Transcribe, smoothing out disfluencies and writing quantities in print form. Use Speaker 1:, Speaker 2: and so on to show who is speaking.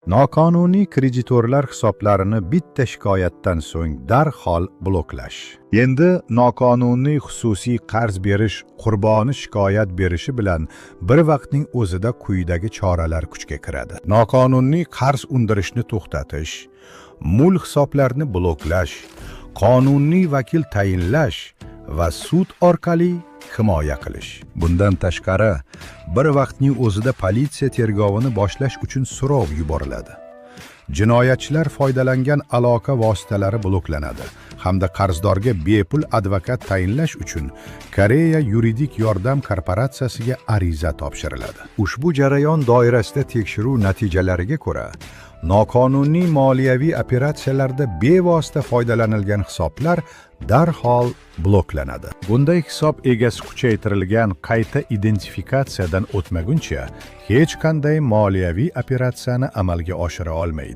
Speaker 1: Noqonuniy kreditorlar hisoblarini bitta shikoyatdan so'ng darhol bloklash. Endi noqonuniy xususiy qarz berish qurboni shikoyat berishi bilan bir vaqtning o'zida quyidagi choralar kuchga kiradi. Noqonuniy qarz undirishni to'xtatish, mul hisoblarni bloklash, qonuniy vakil tayinlash va sud orqali himoya qilish. Bundan tashqari, bir vaqtning o'zida politsiya tergovini boshlash uchun so'rov yuboriladi. Jinoyatchilar foydalangan aloqa vositalari bloklanadi hamda qarzdorga bepul advokat tayinlash uchun Koreya yuridik yordam korporatsiyasiga ariza topshiriladi. Ushbu jarayon doirasida tekshiruv natijalariga ko'ra, noqonuniy moliyaviy operatsiyalarda bevosita foydalanilgan hisoblar darhol bloklanadi. Bunday hisob egasi kuchaytirilgan qayta identifikatsiyadan o'tmaguncha hech qanday moliyaviy operatsiyani amalga oshira olmaydi.